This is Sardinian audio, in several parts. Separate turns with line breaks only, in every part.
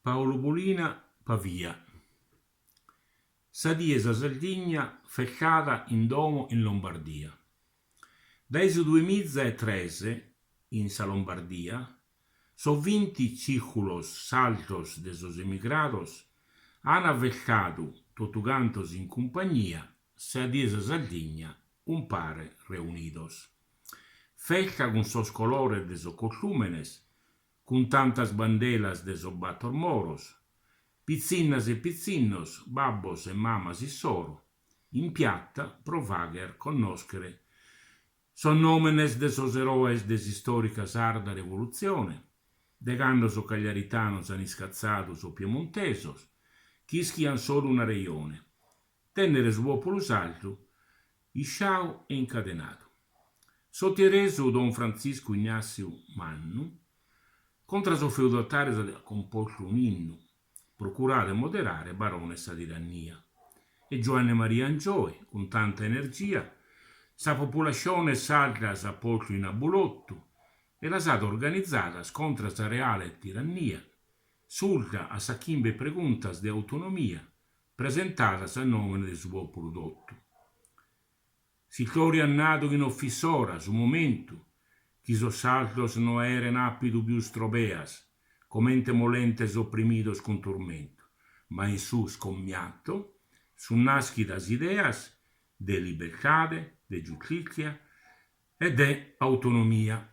Paulu Pulina, Pavia. Sa die 'e sa Sardigna festada in domo in Lombardia. Dae su duemiza e tres in sa Lombardia sos vinti tzìrculos sardos de sos emigrados an festadu totu cantos in cumpagnia sa die 'e sa Sardigna umpare reunidos. Festa cun sos colores de sos costùmenes Cun tantas bandelas de sos bator moros, pitzinnas e pitzinnos, babbos e mamas issoro, in piatta pro fagher connòschere sos nòmenes de sos eroes de s'istòrica sarda revolutzione, de cando sos cagliaritanos an iscatzadu sos piemontesos, chi ischian solu una rejone, Tènnere su pòpulu sardu isciau e incadenadu. S'otieresu don Frantziscu Ignàssiu Mannu contra sos feudatàrios at compostu un'innu, procuradu 'e moderare Barone sa tirannia. E Giuanne Maria Angioy, cun tanta energia, sa populascione sarda s'at postu in abulotu e las at organizadas contra sa reale tirannia, surda a sas chimbe preguntas de autonomia presentadas a nòmene de su pòpulu totu. S'istòria at nadu chi no fit s'ora, su momentu, chi sos sardos no aeren àpidu pius trobeas, comente molentes oprimidos cun turmentu, ma in su scommiato sun nàschidas ideas de libertade, de giustìtzia e de autonomia.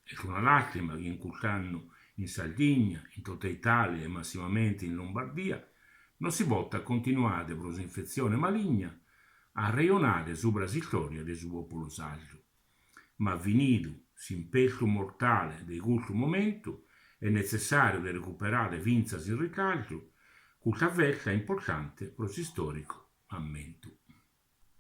Est una làstima chi in cust'annu in Sardigna, in tota Itàlia e massimamente in Lombardia non si potat continuare pro s'infetzione maligna a arrejonare subra s'istòria de su pòpulu sardu. Ma finidu s'impestu mortale de custu momentu est netzessàriu de recuperare fintzas in ritardu custa festa importante pro s'istòricu ammentu.